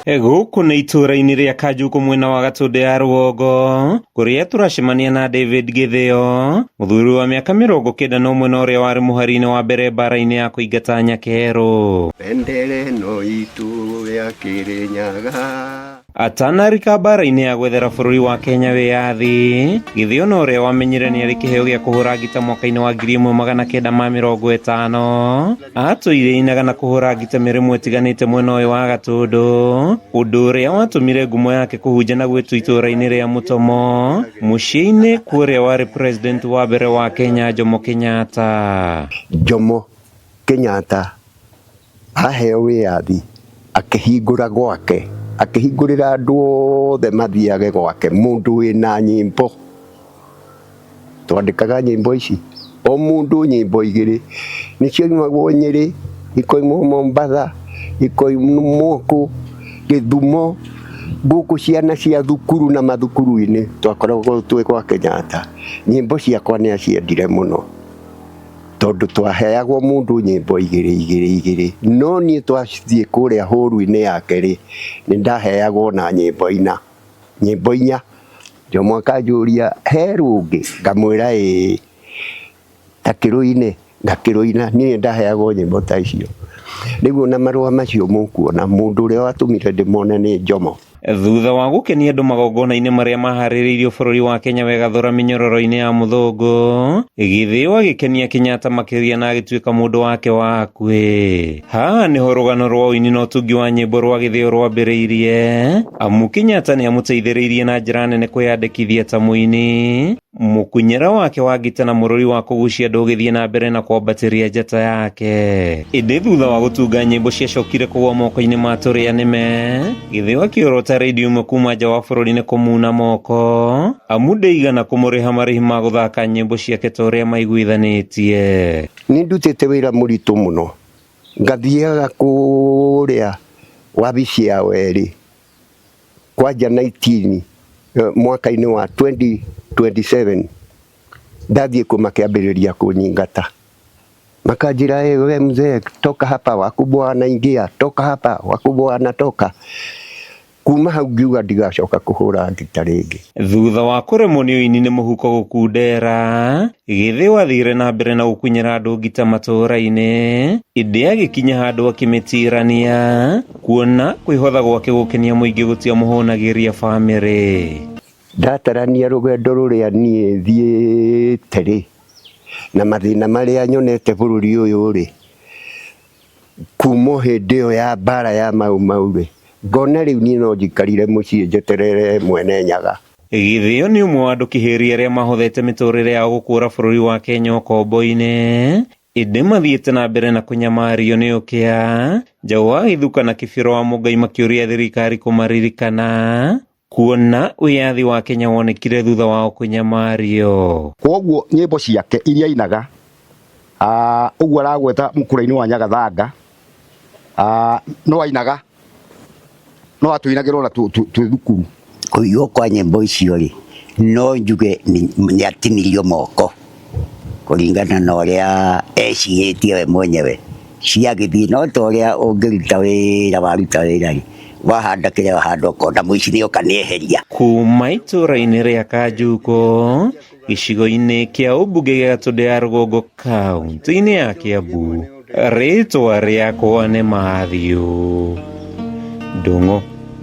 Gũkũ nĩ itũũra-inĩ rĩa Kanjuku mwena wa Gatũndũ ya rũgongo kũrĩa tũracemania na David Gĩthĩo, mũthuri wa mĩaka 91 na ũrĩa warĩ mũhari-inĩ wa mbere mbara-inĩ ya kũingata Nyakerũ. Bendera ĩno itũ ya Kĩrĩnyaga. Atanarika mbara-inĩ ya gwethera bũrũri wa Kenya wĩyathi, Gĩthĩo na ũrĩa wamenyire nĩ arĩ kĩheo gĩa kũhũra ngita mwaka-inĩ wa 1950, atũire ainaga na kũhũra ngita mĩrĩmo ĩtiganĩte mwena ũyũ wa Gatũndũ, ũndũ ũrĩa watũmire ngumo yake kũhunja na gwĩtwo itũũra-inĩ rĩa Mũtomo, mũciĩ-inĩ kwa ũrĩa warĩ president wa mbere wa Kenya Jomo Kenyatta. Jomo Kenyatta aheo wĩyathi akĩhingũra gwake, akĩhingũrĩra andũ othe mathiage gwake, mũndũ wĩna nyĩmbo. Twandĩkaga nyĩmbo ici, o mũndũ nyĩmbo igĩrĩ, nĩ ciaimagwo Nyĩrĩ, ikoimwo Mombatha, ikoimwo kũ, Gĩthumo, gũkũ ciana cia thukuru na mathukuru-inĩ twakoragwo twĩ gwa Kenyatta. Nyĩmbo ciakwa nĩ aciendire mũno tondũ twaheagwo mũndũ nyĩmbo igĩrĩ igĩrĩ igĩrĩ, no niĩ twathiĩ kũrĩa hũru-inĩ yake rĩ, nĩ ndaheagwo na nyĩmbo ina, nyĩmbo inya. Jomo akanjũria he rũngĩ, ngamwĩra ĩĩ, ta kĩrũine, ngakĩrũina, niĩ nĩ ndaheagwo nyĩmbo ta icio. Rĩu ona marũa macio mũkuona, mũndũ ũrĩa watũmire ndĩmone nĩ Jomo. Thutha wa gũkenia andũ magongona-inĩ marĩa maharĩrĩirio bũrũri wa Kenya wegathũra mĩnyororo-inĩ ya mũthũngũ, Gĩthĩo agĩkenia Kenyatta makĩria na agĩtuĩka mũndũ wake wa hakuhĩ. Haha nĩho rũgano rwa ũini na ũtungi wa nyĩmbo rwa Gĩthĩo rwambĩrĩirie, amu Kenyatta nĩ amũteithĩrĩirie na njĩra nene kwĩyandĩkithia ta mũini. Mũkunyĩra wake wa ngita na mũrũri wa kũgucia andũ ũgĩthiĩ na mbere na kwambatĩria njata yake. Ĩndĩ thutha wa gũtunga nyĩmbo ciacokire kũgwa moko-inĩ ma tũrĩa nĩme, Gĩthĩo akĩorota redio ĩmwe kuma nja wa bũrũri nĩ kũmuna moko, amu ndĩigana kũmũrĩha marĩhi ma gũthaka nyĩmbo ciake ta ũrĩa maiguithanĩtie. Nĩ ndutĩte wĩra mũritũ mũno, ngathiaga kũrĩa wabici ya werĩ kwanja 19 mwaka-inĩ wa 2027, ndathiĩ kuo makĩambĩrĩria kũnyingata, makanjĩra hey, we mzee toka hapa, wakubwa wanaingia, toka hapa, wakubwa wanatoka. Kuma hau ngiuga ndigacoka kũhũra ngita rĩngĩ. Thutha wa kũremwo nĩ ũini nĩ mũhuko gũkundera, Gĩthĩo athire na mbere na gũkunyĩra andũ ngita matũũra-inĩ, ĩndĩ agĩkinya handũ akĩmĩtirania, kuona kwĩhotha gwake gũkenia mũingĩ gũtiamũhũnagĩria bamĩrĩ. Ndatarania rũgendo rũrĩa niĩ thiĩte rĩ, na mathĩna marĩa nyonete bũrũri ũyũ rĩ, kuma o hĩndĩ ĩyo ya mbara ya Mau Mau rĩ, ngona rĩu niĩ no njikarire mũciĩ njeterere mwene Nyaga. Gĩthĩo nĩ ũmwe wa andũ kĩhĩri arĩa mahothete mĩtũrĩre yao gũkũra bũrũri wa Kenya ũkombo-inĩ, ĩndĩ mathiĩte na mbere na kũnyamario nĩ ũkĩa, Njaũ wa Gĩthuka na Kĩbĩro wa Mũngai makĩũria thirikari kũmaririkana kuona wĩyathi wa Kenya wonekire thutha wao kũnyamario. Kwoguo nyĩmbo ciake iria ainaga, ũguo aragweta mũkũra-inĩ wa Nyagathanga, no ainaga, no atũinagĩra ona twĩ thukuru. Kũiywo kwa nyĩmbo icio rĩ, no njuge nĩ atinirio moko kũringana na ũrĩa ecirĩtie we mwenyewe, ciagĩthiĩ no ta ũrĩa ũngĩruta wĩra waruta wĩra rĩ, wahanda kĩrĩa wahanda ũkona mũici nĩ oka nĩ eheria. Kuma itũũra-inĩ rĩa Kanjuko, gĩcigo-inĩ kĩa ũmbunge gĩa Gatũndũ ya Rũgongo kaunti-inĩ ya Kiambu, rĩtwa rĩakwa nĩ Matthew Ndung'u.